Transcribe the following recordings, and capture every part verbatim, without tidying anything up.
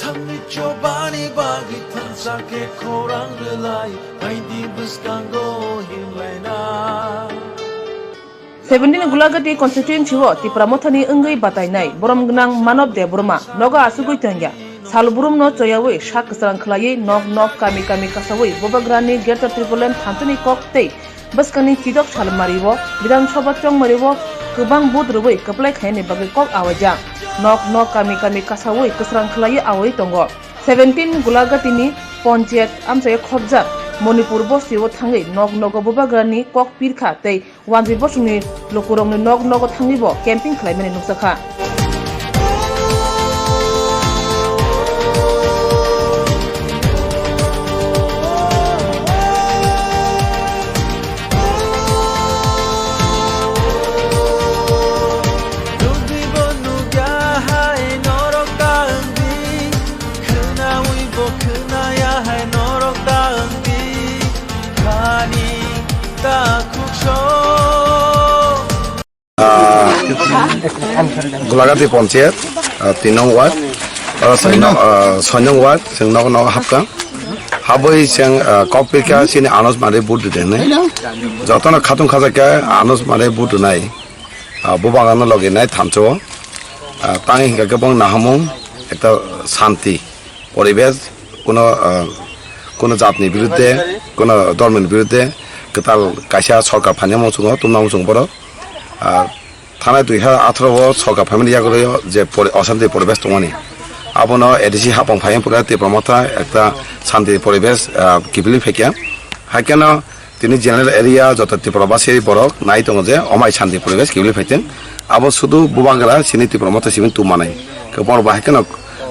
Ani chobani bagwi thansa khe khorang rwlai, aidi bwskango himlaina. Seventeen Gulagati constituency o Tipra Mothani wngwi batainai borom gwnang Manob Debbarma nogo asugwi tongya. Sal burumno choyawi sak kwchwrang khwlaiwi nok nok kami kami kasawi Bubagrani Greater Tipraland thanthani kok tei bwskangni chidok salmario Bidhan Sabha chongmario kwbang vote rwwi kwplai khainani bagwi kok awaijak. Nok nok kami kami kasawi kwchwrang khwlaiwi awi tongo. Seventeen Gulagatini ponchayat amchaio khopjak Manipur bosio thangwi nok nogo Bubagrani kok pirkha tei Wanjwi bosongni lukurokni nok nogo thangwibo camping khlaimani nukjakha. Ah, Gulagati Ponchayat, ah, tin nong ward, ah, soi nong, ah, soi nong ward, chwng nogo nogo hapkha. Habwi chwng, ah, kok pirkha chini Anuj Mari vote rwdi hinwi. Jotono khatung khajakhe Anuj Mari vote rwnai. Ah, Bubagrano logi nai thancho. Ah, tang hingkha khe bong nahamung ekta shanti. Poribesh, kuno, ah, kuno jatni biruddhe, kuno dhormoni biruddhe kwtal kaisa sorkar phaina muchungo, tumna muchungo borok. Ah, thanai dui hazar atharo o sorkar phaimani yagulo je pori-, oshanti poribesh tongmani. Abono A D C hapang phaiyang pore Tipra Motha ekta shanti poribesh, ah, kiphilwi phaikha. Haikheno Tini general area joto Tripura basi borok nai tongo je omai shanti poribesh kiphilwi phaiteng. Abo sudu Bubagra chini Tripura motha simi tubmanai. Khe borok bahai kheno,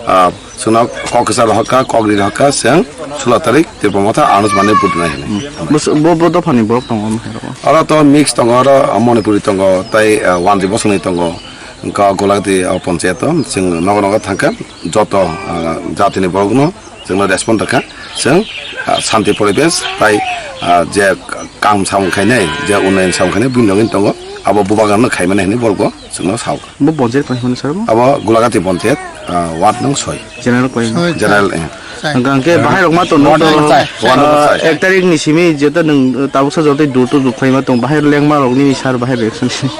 ah, chwngno kok kwchar rohorkha, kok ri rohorkha, chwng sulo tarik Tripura motha Anuj Mari vote rwnai hinwi. Bus-, bo, bo dophani borok tongo omo hai rogo? Oro to mix tongo, oro Manipuri tongo, tei, ah, Wanjwi bosongni tongo. Wngkha Gulagati, ah, ponchayat o chwng nogo nogo thangkha, joto, ah, jatini borokno Chwngno respond rwkha, chwng, ah, shanti poribesh tai, ah, je kam samung khainai, je unnayon samung khainai, bini logi tongo, abo Bubagrano khaimani hinwi borokbo chwngno sao. Bo ponchayat kwlai hwnwi sir bo? Abo Gulagati ponchayat, ah, ward nung soi. General kwlai hwnwi? General, eh. Hwnkhe bahai rok ma tong Ward nung soi. Ward nung ah, soi. Ek tarik ni simi jeto nwng tabuksa joto door to door khaima tong, bahai lengma rok nini sir bahai reaction sini.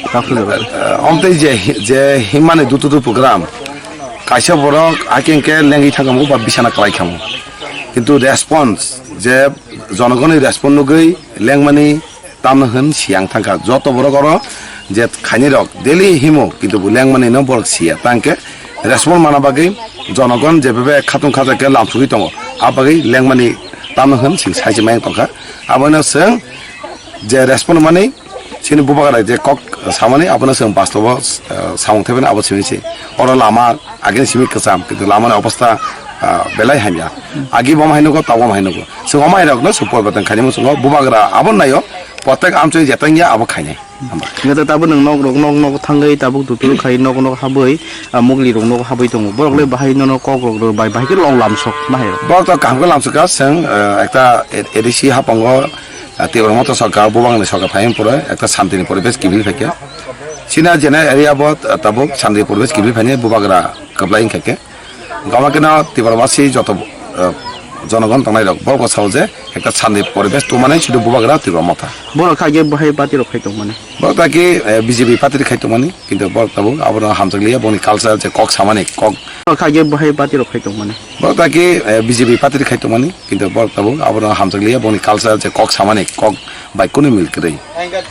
Tabuksa joto. Ah, omtwi je, je himmani door to door program, Kaisa borok hakhe hinkhe lengwi thangkhamu ba bisana kwlai khamu. Kintu response je jonogoni response nugwi lengmani tamno hwn siyang thangkha. Joto borok oro je khainai rok daily himo kintu bo lengmani no borok siya. Tangkhe response mana bagwi jonogon je bebe khatung khajakhe lamsugwi tongo. A bagwi lengmani tamno hwn sing saijak mai tongkha. Abono chwng je response mani Chini Bubagra je kok samani abono chwng bastobo, ah, samung thaiphano abo simi se. Oro lama agini simi kwcham, kintu lamani obostha, ah, belai hamya. Agi bo ma hai nugo, tabuk bo ma hai nugo. Chwng omo hai rokno chwng poriborton khainai muchungo Bubagra abo naio, protek amchoi jetang ya abo khainai. Hamba. Hingke tabuk nwng nok rok nok nok thangwi tabuk duturu khai nok nok habwi, ah, mugli rok nok habwi tongo. Borok le bahai nono kok rok rw bai, bahai khe long lamsok ma hai rok. Borok to kaham khe lamsok kha, chwng, ah, ekta A D C hapango Ah, Tipra Motha sorkar, Bubagrani sorkar phaiyang pore ekta shanti ni poribesh kiphil phaikha. China jene area bo, ah, tabuk shanti poribesh kiphil phainai Bubagra kwplai wngkha khe. Gama keno Tipra basi joto, ah, jonogon tongnai rok bo bwsao je ekta shanti poribesh tongmani sudu Bubagra Tipra Motha. Borok kha je bahai party rok khai tongmani. Borok ta khe, eh, B J P party khai tongmani. Kintu borok tabuk abono hamjakliya, boni culture je kok samani, kok. Borok kha je bahai party rok khai tongmani. Borok ta khe, eh, B J P party khai tongmani, kintu borok tabuk abono hamjakliya, boni culture je kok samani, kok bai kunu mil kwrwi.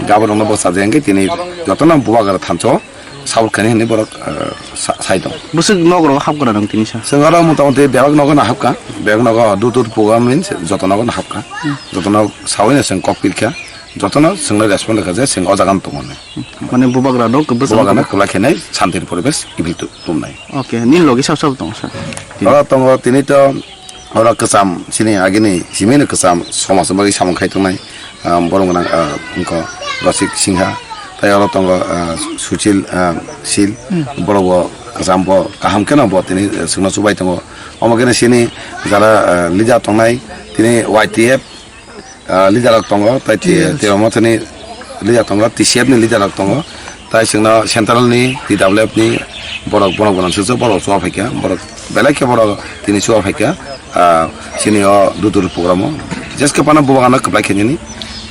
Gaborokno bo sajak wngkhe tini jotono Bubagra thancho support khainai hinwi borok, eh, sa-, sai tong. Bwswk nok rok hapkha na nang tini sa? Chwng oro motamoti bebak nogo no hapkha, bebak nogo dutur puga means joto nogo no hapkha. Hmm. Jotono sawi no chwng kok pirkha, jotono chwngno respond rwkha je chwng o jaga no tongo hinwi. Mane Bubagra no kwbwswk Bubagra no kwbla khenai shanti ni poribesh kiphil tu-, tumnai. Okay, nini logi sab sab tongo sir? Oro tongo tini to oro kwcham chini agini simi no kwcham somaj ni bagwi samung khai tongnai, ah, borom gwnang, ah, wngkha Rosik Singha, tai oro tongo, ah, Suchil, ah, Sil, hmm, borok bo kwcham bo kaham kheno bo tini, ah, chwngno chubai tongo. Omo kheno chini jara, ah, leader tongnai tini Y T F, ah, leader rok tongo, tai ti-, Yes. Tipra Mothani leader tongo, T C F ni leader rok tongo, tai chwngno central ni, T W F ni, Borok, borok gwnang swijak, borok chuwa phaikha, borok belai khe borok tini chuwa phaikha, ah, chini o dutur program o. Jeske phano bubagra no kwplai khainani,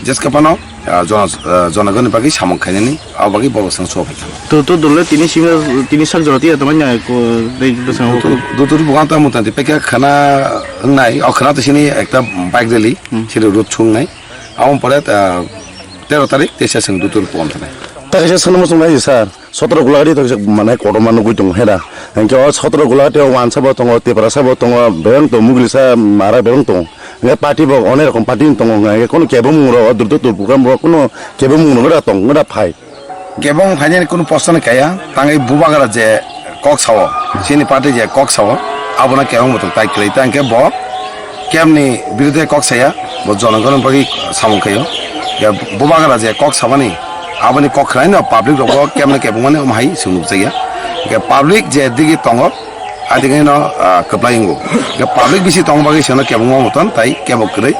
jeske phano, ah, jona-, ah, jonogoni bagwi samung khainani, abo bagwi borok chwng chuwa phaikha. To, to dole tini simi, tini sak jora tiya tamani na ko, dei bwskango. Dutur, dutur bubagra ta mutanti pekha khana wngnai, o khana to chini ekta bike rally, Hmm. chini road chungnai. Abo pore, ah, tero tarik teisa chwng dutur program thanai. Ta kaisa sanma chwng nai sir. Sotro Golagati to kisa manai kotorma nugwi tongo hera. Hingke o Sotro Golagati o wansa bo tongo, Tiprasa bo tongo, bebak tongo, Muglisa mara bebak tongo. Hingke party bo onek rokom party tongo, hingke kono kebomung rok o durdo tur program rok kono kebomung rok da tong, da phai. Kebong phainani kono posto ni kaya, tangwi bubagra je kok sao, chini party je kok sao, abono kebong bo tong tai kwrwi, ta hingke bo kemni birudhe kok saya, bo jonogon bagwi samung khaio. Ya bubagra je kok sabani, aboni kok khwlaino public rokbo kemno kebongmani omo hai chwng nukjakya. Ya public je digi tongo, adigi no, ah, kwplai wngo. Ya public bisi tongma bagwi chwngno kebongma mutan tai kebo kwrwi.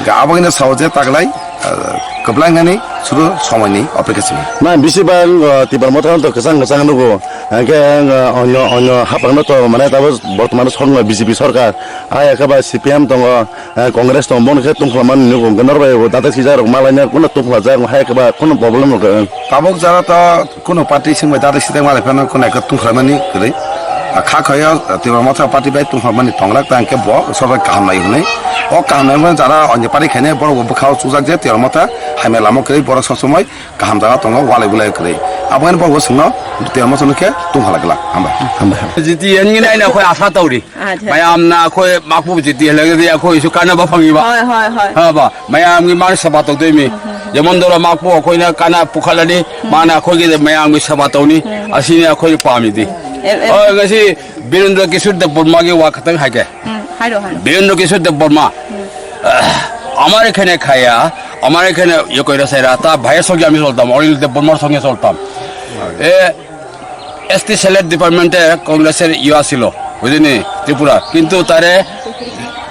Ya aboni sao je taglai, ah, kwplai wngnani sudu somoini opekha chwng. Na bisi ba, ah, Tipra Motha to kwchang kwchang nugo. Hingke, ah, onyo, onyo haphangno to mane tabo bortomano sorkar B J P sorkar. Aya khe ba C P M tongo, eh, Congress tongo, bono khe tungphla mani nugo, hwnkhe norok bai bo dadak sijak rok malaina, kuno tungphla jak, hai khe ba kuno problem rok, eh. Tabuk jora to kuno party sing bai dadak sijak malai phano kuno ekho tungphla mani kwrwi. A kha khoyo, eh, Tipra Motha party bai tungphla mani tonglak, ta hwnkhe bo sorbai kaham nai hwnwi. O kaham nai hwnwi jara onje party khainai borok bo bwkhao chujak je Tipra Motha hamya lama kwrwi, borok sob somoi kaham jaga tongo, walai bulai kwrwi. Abo haino borok bo chwngno Tipra Motha no khe tungphla glak. Hambai. Hambai. Jiti hwnwi naina khoi asa tauri. Acha. Mayam na khoi makpu jiti hwlai ya khoi su kana ba phangi ba. Hoi, hoi, hoi. Ha ba, mayam ni mar seba to demi. Hmm, hmm, hmm. Jemon doro makpu khoi na kana pukhala ni, hmm, mana khoi ge mayam ni seba to ni, hmm, hmm, asini khoi pami di. Hmm. Em, em. Oh, ngasi Birendra Kishore Debbarma ge wa khatang hai ke. Hmm, hairo, hairo. Birendra Kishore Debbarma. Hmm. Ah, amar ekhane khaya, amar ekhane ye koira saira, ta bhaiyer songe ami choltam, Anil Debbarmar songe choltam. Hmm. E, ST সেলের ডিপার্টমেন্টে কংগ্রেসের ইয়ে আসিল, বুঝলি, ত্রিপুরা, কিন্তু তারে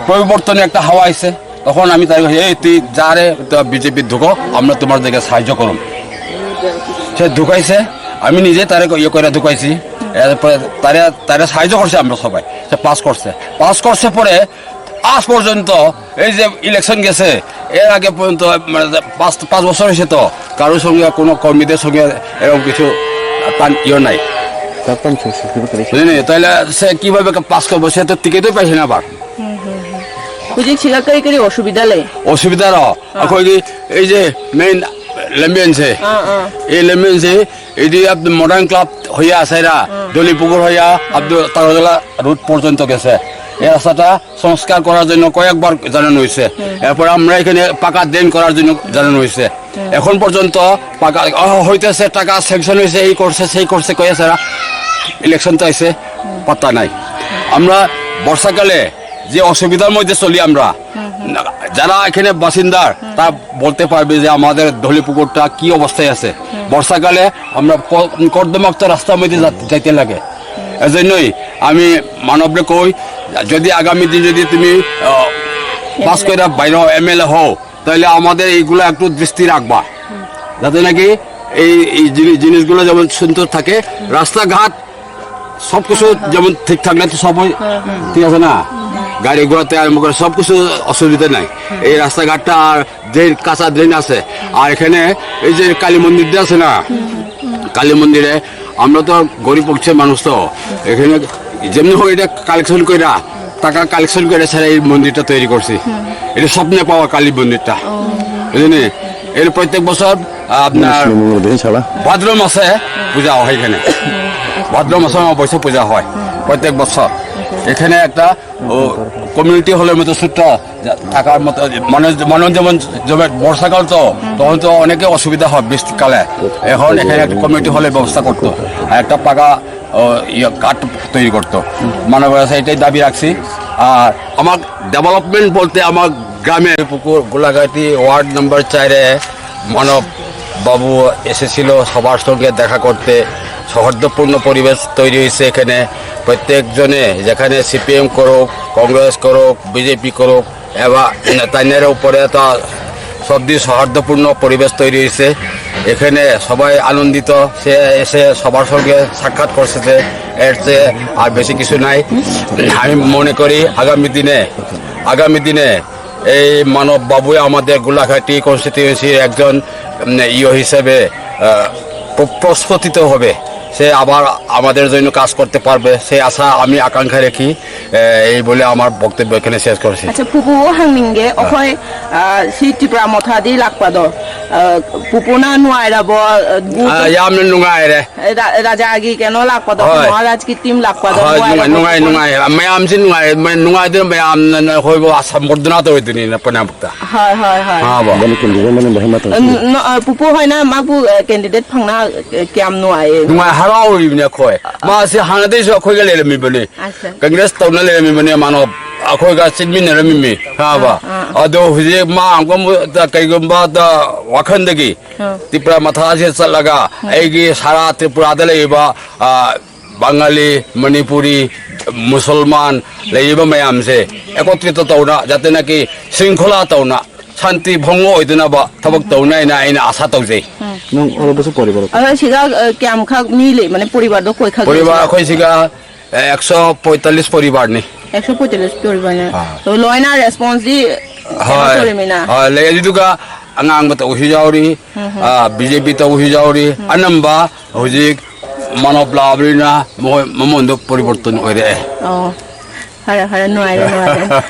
পরিবর্তনে একটা হাওয়া আইছে। তখন আমি তারে কইছি, "এই তুই যা রে, তো বিজেপি ঢুকো, আমরা তোমার দিকে সাহায্য করুম।" সে ঢুকাইছে, আমি নিজে তারে ইয়ে করে ঢুকাইছি। এরপরে তারে, তারে সাহায্য করছে আমরা সবাই, সে পাস করছে। পাস করছে পরে আজ পর্যন্ত এই যে ইলেকশন গেছে, এর আগে পর্যন্ত মানে পাঁচ, পাঁচ বছর হয়েছে তো, কারোর সঙ্গে কোনো কর্মীদের সঙ্গে এরকম কিছু তার ইয়ে নাই। তার তার সঙ্গে সুযোগ করে। বুঝলি? তাহলে সে কিভাবে পাস করবো? সে তো টিকিটই পাইছে না আবার। হুম, হুম, হুম। Hujik siga kari kari osubida le? অসুবিধা র, হ্যাঁ। এখন কি এই যে মেইন লেম্বিয়ানসে, হ্যাঁ, হ্যাঁ। এই লেম্বিয়ানসে এই যে আপনি মডার্ন ক্লাব হইয়া আসাইরা, হুম। দলিপুকুর হইয়া, হুম। আব্দুল তারগলা রোড পর্যন্ত গেছে। এই রাস্তাটা সংস্কার করার জন্য কয়েকবার জানানো হয়েছে। হুম। এরপর আমরা এখানে পাকা ড্রেন করার জন্য জানানো হয়েছে। হুম। এখন পর্যন্ত পাকা, আহ, হইতেছে, টাকা স্যাংশন হয়েছে, এই করছে, সেই করছে, কয়ে সারা ইলেকশন তো আইছে, হুম। পাত্তা নাই। আমরা বর্ষাকালে যে অসুবিধার মধ্যে চলি আমরা, হুম, হুম। না, যারা এখানে বাসিন্দার, হুম। তা বলতে পারবে যে আমাদের ধলিপুকুরটা কি অবস্থায় আছে। হুম। বর্ষাকালে আমরা ক-, কর্দমাক্ত রাস্তার মধ্যে যা-, যাইতে লাগে। হুম। এজন্যই আমি মানবরে কই, যদি আগামী দিন যদি তুমি, আহ, পাস করে বাইরে এমএলএ হও, তাহলে আমাদের এইগুলো একটু দৃষ্টি রাখবা, হুম। যাতে নাকি এই, এই জিনি-, জিনিসগুলো যেমন সুন্দর থাকে, হুম। রাস্তাঘাট সবকিছু, হুম, হুম। যেমন ঠিকঠাক না তো সবই, হুম, হুম। ঠিক আছে না? হুম। গাড়ি ঘোড়া থেকে আরম্ভ করে সবকিছু অসুবিধা নাই। হুম। এই রাস্তাঘাটটা আর ড্রেন, কাঁচা ড্রেন আছে। আর এখানে এই যে কালী মন্দিরটা আছে না, হুম, হুম। কালী মন্দিরে আমরা তো গরিব অংশের মানুষ তো, এখানে যেমনি হোক এটা কালেকশন কইরা, টাকা কালেকশন করে স্যার এই মন্দিরটা তৈরি করছি। হুম। এটা স্বপ্নে পাওয়া কালী মন্দিরটা। ও। বুঝলেন? এর প্রত্যেক বছর আপনার মুসলিম মন্দির ছাড়া। ভাদ্র মাসে পূজা হয় এখানে। ভাদ্র মাসে অমাবস্যা পূজা হয় প্রত্যেক বছর। এখানে একটা ও কমিউনিটি হলের মতো ছোট্ট যা-, থাকার মতো মানুষ, মানুষ যেমন, যেমন বর্ষাকাল তো, তখন তো অনেকে অসুবিধা হয় বৃষ্টিকালে। এখন এখানে একটা কমিউনিটি হলের ব্যবস্থা করতো, আর একটা পাকা, ও, ইয়ে, ঘাট তৈরি করতো। মানব আছে, এটাই দাবি রাখছি। আর আমার ডেভেলপমেন্ট বলতে আমার গ্রামের পুকুর গোলাঘাটি ওয়ার্ড নম্বর চারে মানব বাবু এসেছিল সবার সঙ্গে দেখা করতে। সৌহার্দ্যপূর্ণ পরিবেশ তৈরি হয়েছে এখানে। প্রত্যেকজনে, যেখানে সিপিএম করুক, কংগ্রেস করুক, বিজেপি করুক, এবার তাইনের উপরে তো সব দিক সৌহার্দ্যপূর্ণ পরিবেশ তৈরি হয়েছে। এখানে সবাই আনন্দিত, সে এসে সবার সঙ্গে সাক্ষাৎ করছে। এর চেয়ে আর বেশি কিছু নাই। আমি মনে করি আগামী দিনে, আগামী দিনে এই মানব বাবুই আমাদের গোলাঘাটি কনস্টিটিউয়েন্সির একজন, উম, ইয়ে হিসেবে, আহ, প্র-, প্রস্ফুটিত হবে। সে আবার আমাদের জন্য কাজ করতে পারবে, সেই আশা আমি আকাঙ্ক্ষা রাখি। আহ, এই বলে আমার বক্তব্য এখানে শেষ করছি। Acha, pupu o hangning ge, okhoi, ah, si Tipra Motha di lakpa do. Ah, pupu na nuai ra bo, ah, bu Ah, yam nungai re. Ra-, Raja Agi keno lakpa do, Hoi. Maharaj ki team lakpa do, Hoi, nuai ra nungai, bo nungai, pupu. Nungai. Mayam si nungai, may-, nungai de mayam na, na, hoi bo asam borduna to itini na panam ta. Hoi, hoi, hoi. Ha, bo. Bani candidate mani bahai matang si. N-, no, ah, pupu hoi na, ma bu, eh, candidate phang na, eh, kiam nuai. Nungai harau ibni khoi. Ma si hana de so khoi ga le mi bani. Acha. Congress tawna le mi mani mano, akhoi ga chinmi na le mi mi, ha ba. Ah, ah. Ado huji ma ang ko mu ta kai gum ba ta wakhan dagi. Ah. Tipra Motha se chalaga, Hmm. ai gi sara Tripura da le ba, ah, Bangali, Manipuri, Musulman, le ba mayam se. Ekotrito tawna, jate naki shringkhola tawna, shanti bhongo oiduna ba, tabak tawnai na ina asa tawjai. Hmm. Nung oro bwswk poribar? Oro siga, eh, kiam khak mili, mane poribar do koi khak Poribar mili? Khoi siga, Eh, ekso poitallis poribar ni. Ekso poitallis poribar ni. Ah. To loina response di Hoi. Tori mina. Hoi, le jidu ka ang ang bata uhi jauri, Hmm, hmm. ah, B J P ta uhi jauri, Hmm. anamba hojik manob labri na mo, mo mondo poriborton oire. Oh. Hara, hara, no, I don't know.